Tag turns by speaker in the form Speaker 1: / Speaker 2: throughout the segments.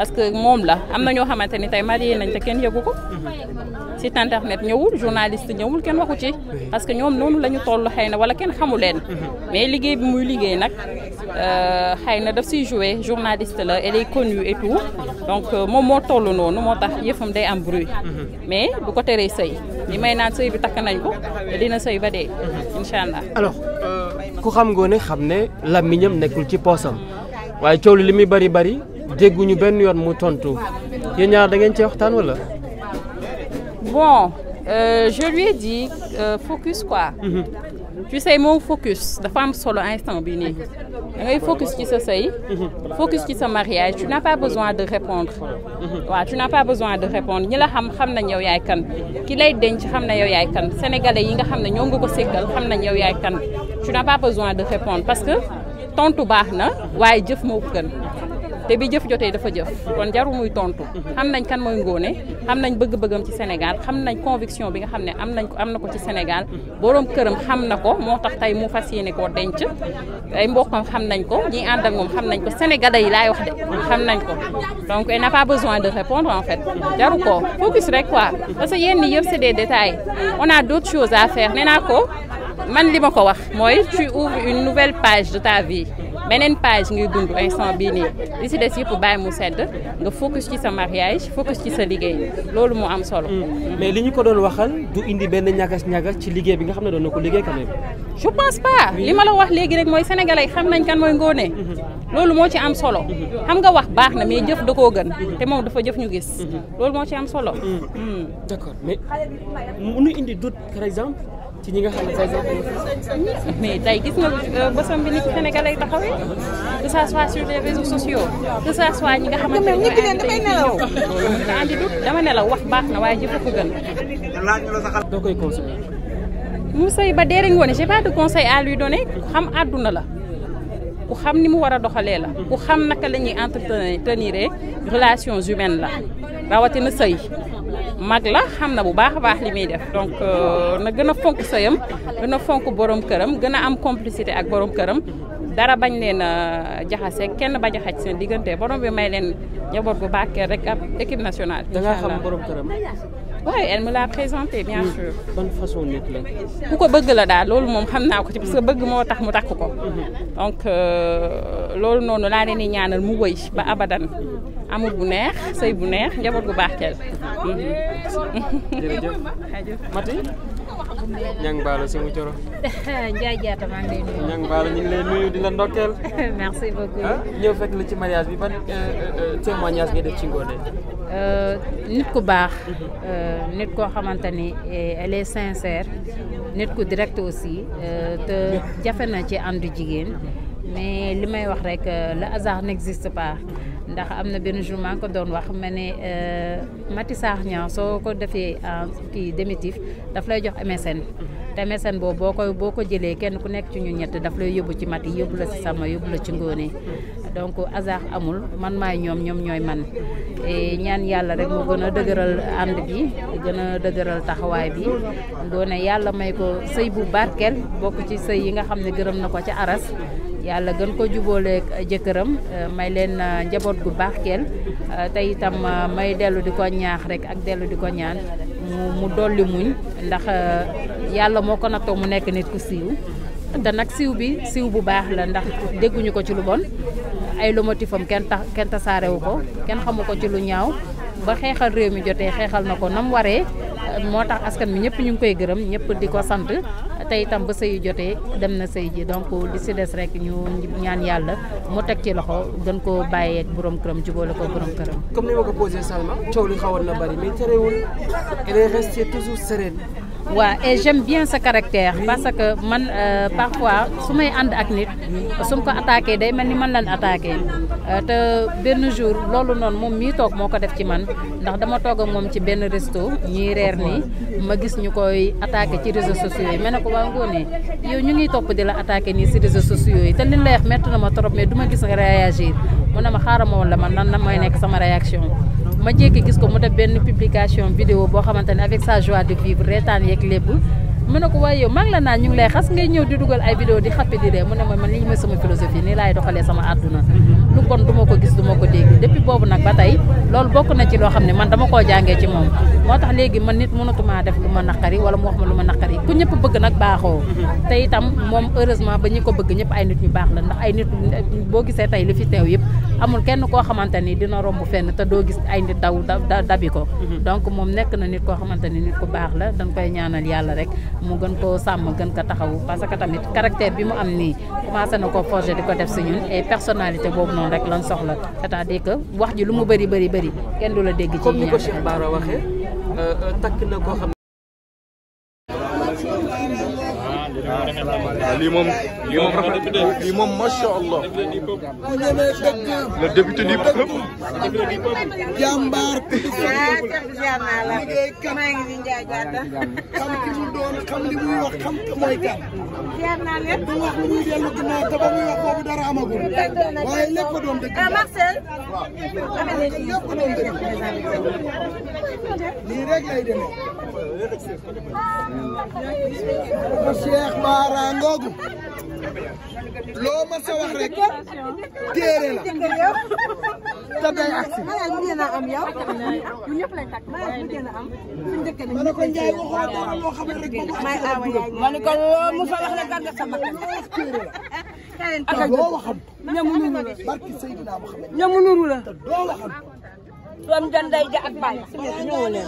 Speaker 1: parce que moom la am na ñoo xamante ni tey marié nañ te kenn yëgu ko site internet ñëwul journaliste ñëwul kenn waxu ci parce que ñoom noonu la ñu toll xëy na wala kenn xamu leen mais liggéey bi muy liggéey nag xëy na daf siy jouer journaliste la elle est connue et tout donc moom moo toll noonu moo tax yëfam day am bruit mais du ko teree sëy li may naan sëy bi takk nañ ko te dina sëy ba dee incha allah.
Speaker 2: alors ku xam Ngoné xam ne làmmiñam nekkul ci poosam waaye coow li muy bari bari dégguñu benn yoon mu tontu yéen ñaar da ngeen cee waxtaan wala.
Speaker 1: Bon, je lui ai dit focus quoi. Tu sais mon focus dafa am solo instant bi nii da ngay focus ci sa sëy focus ci sa mariage tu n'as pas besoin de répondre waaw tu n'as pas besoin de répondre ñi la xam nañ yow yaay kan ki lay denc xam na yow yaay kan sénégalais yi nga xam ne ñoo nga ko sékkal xam nañ yow yaay kan tu n'as pas besoin de répondre parce que tontu baax na waaye jëf moo ko gën te bi jëf jotee dafa jëf kon jarul muy tontu xam nañ kan mooy Ngoné xam nañ bëgg-bëggam ci Sénégal xam nañ conviction bi nga xam ne am na ko ci Sénégal borom këram xam na ko moo tax tey mu fas yéene koo denc ay mbokkam xam nañ ko ñi ànd ak moom xam nañ ko sénégalais yi laay wax de xam nañ ko donc elle n'a pas besoin de répondre en fait jaru ko focus rek quoi parce que yenn yëpp c'est des détails on a d'autres choses à faire nee naa ko man li ma ko wax mooy tu ouvres une nouvelle page de ta vie beneen page ngay dund instant bii nii li si des yëpp bàyyi mu sedd nga focus ci sa mariage focus ci sa liggéey loolu moo am solo.
Speaker 2: mais li ñu ko doon waxal du indi benn ñagas-ñagas ci liggéey bi nga xam ne doon na ko liggéey quand même.
Speaker 1: je pense pas li ma la wax léegi rek mooy sénégalais xam nañ kan mooy Ngoné loolu moo ci am solo xam nga wax baax na mais jëf da koo gën te moom dafa jëf ñu gis loolu moo ci am solo.
Speaker 2: d'accord mais mënu indi doute par exemple. ci ñi nga xam ne par exemple.
Speaker 1: mais tey gis nga bësam bi ni ci Sénégalais taxawee que ça soit sur les réseaux sociaux que ça soit ñi nga xamante ne ñooy andi dut dama ne la wax baax na waaye jëf ko gën.
Speaker 2: doo koy conseiller.
Speaker 1: mu sëy ba dee rek Ngoné j'ai pas de conseil à lui donner ku xam àdduna la ku xam ni mu war a doxalee la ku xam naka la ñuy entretenir relations humaines la rawatina sëy mag la xam na bu baax a baax li muy def donc na gën a fonk sëyam gën a fonk borom këram gën a am complicité ak borom këram dara bañ leen a jaxase kenn bañ a xaj seen diggante borom bi may leen njaboot bu baaxee rek ab équipe nationale.
Speaker 2: da ngaa xam borom këram.
Speaker 1: oui elle me l'a présenté bien sûr.
Speaker 2: ban façon nit la.
Speaker 1: ku ko bëgg la daal loolu moom xam naa ko ci parce que bëgg moo tax mu takk ko. donc loolu noonu laa leen di ñaanal mu wëy ba abadan. amul bu neex sëy bu neex njaboot bu baax keel.
Speaker 2: jërëjëf Mati. Ñang Baalo si mu coro.
Speaker 3: Ndiaye Diatta maa ngi lay nuyu.
Speaker 2: Ñang Baalo ñu ngi lay nuyu di la ndokkeel.
Speaker 3: merci beaucoup.
Speaker 2: ñëw fekk la ci mariage bi ban témoignage ngay def ci Ngoné.
Speaker 3: nit ku baax. nit koo xamante ni elle est sincère. nit ku direct aussi te jafe na ci àndu jigéen mais li may wax rek le hasard n'existe pas. ndax am na benn jour maa ngi ko doon wax ma ne Maty Sarr Niang soo ko defee kii démitif daf lay jox MSN te MSN boobu boo ko jëlee kenn ku nekk ci ñu ñett daf lay yóbbu ci Maty yóbbu la ci Sama yóbbu la ci Ngoné donc hasard amul man maay ñoom ñooy man ñaan yàlla rek mu gën a dëgëral ànd bi gën a dëgëral taxawaay bi Ngoné yàlla may ko sëy bu barkeel bokk ci sëy yi nga xam ne gërëm na ko ca aras yàlla gën ko jubóoleeg jëkkëram may leen njaboot gu baax keel te itam may dellu di ko ñaax rek ak dellu di ko ñaan mu dolli muñ ndax yàlla moo ko nattoo mu nekk nit ku siiw te nag siiw bi siiw bu baax la ndax dégguñu ko ci lu bon ay lomotifam kenn tasaarewu ko kenn xamu ko ci lu ñaaw ba xeexal réew mi jotee xeexal na ko nam waree moo tax askan bi ñëpp ñu ngi koy gërëm ñëpp di ko sant te itam ba sëy jotee dem na sëy ji donc li si des rek ñu ñaan yàlla mu teg ci loxo gën koo bàyyeeg borom këram jubóole ko borom këram.
Speaker 2: comme ni ma ko posé Salma coow li xawoon na bari mais terewul elle est restée toujours sereine.
Speaker 3: waaw et j'aime bien sa caractère parce que man parfois su may ànd ak nit su ma ko attaqué day mel ni man lan attaqué te benn jour loolu noonu moom mii toog moo ko def ci man ndax dama toog ak moom ci benn resto ñuy reer nii ma gis ñu koy attaqué ci réseaux sociaux yi ma ne ko waa Ngoné yow ñu ngi topp di la attaqué nii si réseaux sociaux yi te liñ lay wax métti na ma trop mais du ma gis nga réagir mu ne ma xaaral ma woon la man nan mooy nekk sama réaction ma jékki gis ko mu def benn publication vidéo boo xamante ne avec sa joie de vivre reetaan yeeg lépp mu ne ko waaye yow maa ngi la naan ñu ngi lay xas ngay ñëw di dugal ay vidéo di xappi di dee mu ne ma man lii mooy sama philosophie nii laay doxalee sama àdduna lu bon du ma ko gis du ma ko dégg depuis boobu nag ba tey loolu bokk na ci loo xam ne man dama koo jàngee ci moom moo tax léegi man nit mënatumaa def lu ma naqari wala mu wax ma lu ma naqari ku ñëpp bëgg nag baaxoo te itam moom heureusement ba ñi ko bëgg ñëpp ay nit ñu baax la ndax ay nit boo gisee tey li fi teew yëpp amul kenn koo xamante ni dina romb fenn te doo gis ay nit dabi ko donc moom nekk na nit koo xamante ni nit ku baax la dañ koy ñaanal yàlla rek mu gën koo sàmm gën ko taxawu parce que tamit caractère bi mu am nii commencé na ko forger di ko def si ñun et personnalité boobu noonu rek lan soxla c'est-à-dire que wax ji lu mu bëri kenn du la dégg ci
Speaker 2: comme ni ko Cheikh Bara waxee takk na koo xam
Speaker 4: lii moom macha allah le député du peuple
Speaker 5: jàmbaar maa ngi di Ndiaye Diatta xam ki mu doon xam li muy wax xam ka mooy kan du wax lu muy dellu ginnaaw te ba muy wax boobu dara amagul waaye lépp doon dëgg Marcel lépp doon dëgg lii rek lay demee Cheikh Bara ngoogu loo ma sa wax rek téere la te day agsi ma ne ko Ndiaye waxoo dara loo xam ne rek ma ne ko mu fa wax ne gànga sama te doo waxam ñamu nuru la barki Seydina Muhammad ñamu nuru la te doo waxam doom janday ja ak baay ñëw leen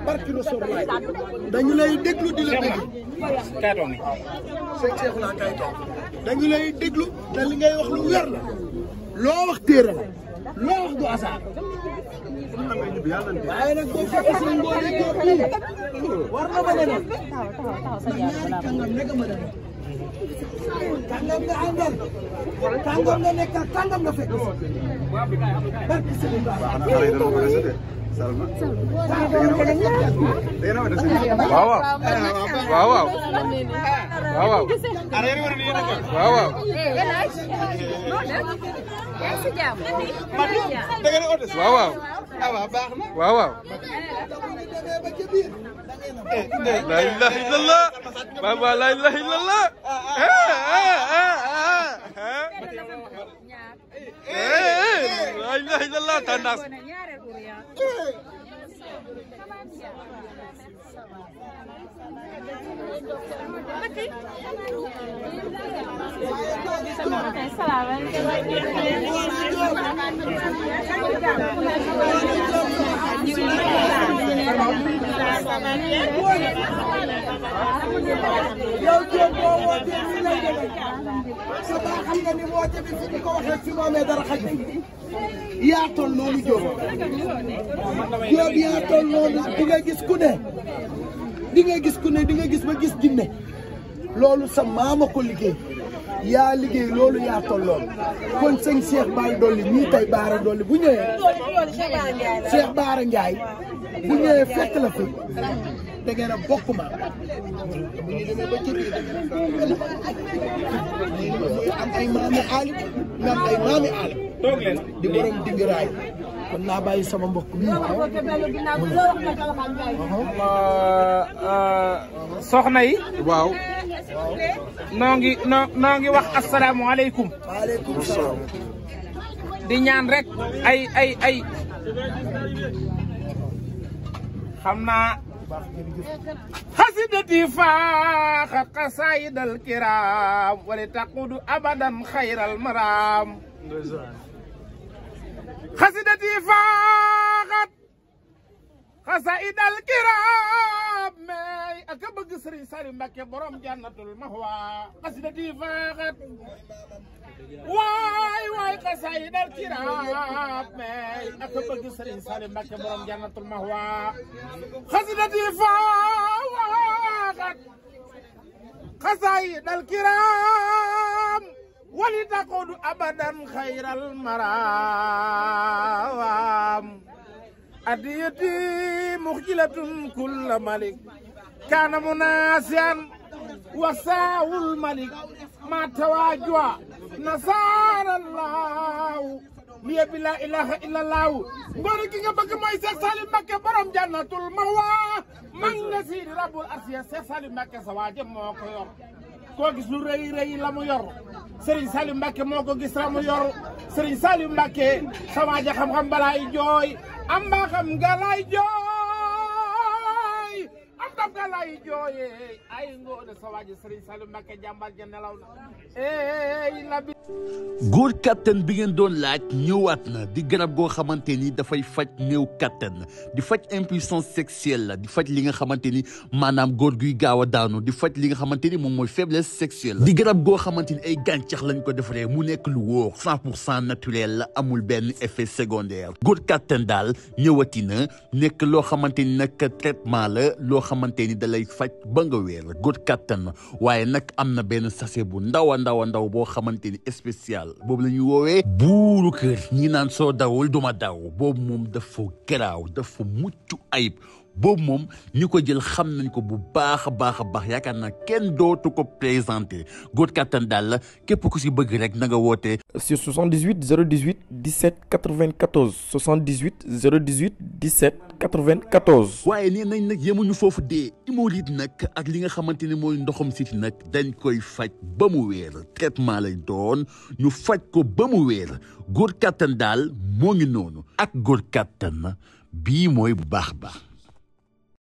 Speaker 5: barki Rasulullah dañu lay déglu di la déglu kay toog ni Cheikh la kay toog dañu lay déglu te li ngay wax lu wér la loo wax téere la loo wax du asaar waaye nag boo fekk seen mboole jóob bi war na ma ne nag ñaari kàngam nekk ma dana kàngam nga àndal kàngam nga nekkal kàngam nga fekk barki sëriñ Ba
Speaker 4: waaw la ilaha illallah baba la ilaha illallah la ilaha illallah tandas
Speaker 5: yow Diop boo wootee nii lay demee sa baa xam nga ni woote bi fi ñu ko waxee fi mu amee dara xaj yaa toll noonu Diop yaa toll noonu di nga gis ku ne di nga gis ku ne di nga gis ba gis jinne loolu sa maama ko liggéey yaa liggéey loolu yaa toll loolu kon sëñ Cheikh Bara Dolly ñii tey Bara Dolly bu ñëwee Cheikh Bara Ndiaye bu ñëwee fekk la fi da ngeen a bokk ma bu ñu demee ba ci biir am ay maami aalim nga am ay maami aalim di borom dingiraay kon naa bàyyi sama mbokk bi
Speaker 6: soxna yi
Speaker 4: waaw
Speaker 6: noo ngi wax asalaamaaleykum
Speaker 5: waaleykum salaam
Speaker 6: di ñaan rek ay xam naa xasidati faaxat xasaayidal kiram wala taqudu abadan xayral maram xasidati faaxat xasaayidal kiram may ak a bëgg Sëriñ Saliou Mbacké borom jannatul mahwa xasidati faaxat waay xasaayidal kiram may ak a bëgg Sëriñ Saliou Mbacké borom jannatul mahwa xasidati faaxat xasaayidal kiram wali taqudu abadan xayral maram adiyati muxjilatun kulla malik kana munasiyan wasaawul malik ma tawajwa nasara allahu liye bi la ilaha illallah ngor gi nga bëgg mooy Cheikh Salim Mbacké borom jannatul mahwa man na si rabbul arsiya Cheikh Salim Mbacké sa waaje moo ko yor koo gis lu rëy rëy la mu yor Serigne Salim Mbacké moo ko gis la mu yor Serigne Salim Mbacké sa waaje xam-xam balaay jooy am mbaa xam nga laay jooy am daf nga laay jooyee ay ngoone sa waaje Serigne Salim Mbacké jàmbar ja nelaw na la bi
Speaker 7: góor kattan bi ngeen doon laaj ñëwaat na di garab goo xamante ni dafay faj néew kattan di faj impuissance sexuelle la di faj li nga xamante ni maanaam góor guy gaaw a daanu di faj li nga xamante ni moom mooy faiblesse sexuelle di garab goo xamante ni ay gàncax lañ ko defaree mu nekk lu wóor 100% naturel la amul benn effet secondaire góor kattan daal ñëwati na nekk loo xamante ni nag traitement la loo xamante ni da lay faj ba nga wéer góor kattan waaye nag am na benn sachet bu ndaw a ndaw boo xamante ni spécial boobu la ñuy woowee buuru kër ñi naan soo dawul duma daw boobu moom dafa garaaw dafa mucc ayib boobu moom ñi ko jël xam nañ ko bu baax a baax yaakaar naa kenn dootu ko présenté góor kattan daal la képp ku si bëgg rek na nga woote
Speaker 8: sur 78 018 17 94 78 018 17 94.
Speaker 7: waaye nee nañ nag yemuñu foofu dee hémorroïde nag ak li nga xamante ni mooy ndoxam siti nag dañ koy faj ba mu wéer traitement lay doon ñu faj ko ba mu wéer góor kattan daal moo ngi noonu ak góor kattan bii mooy bu baax.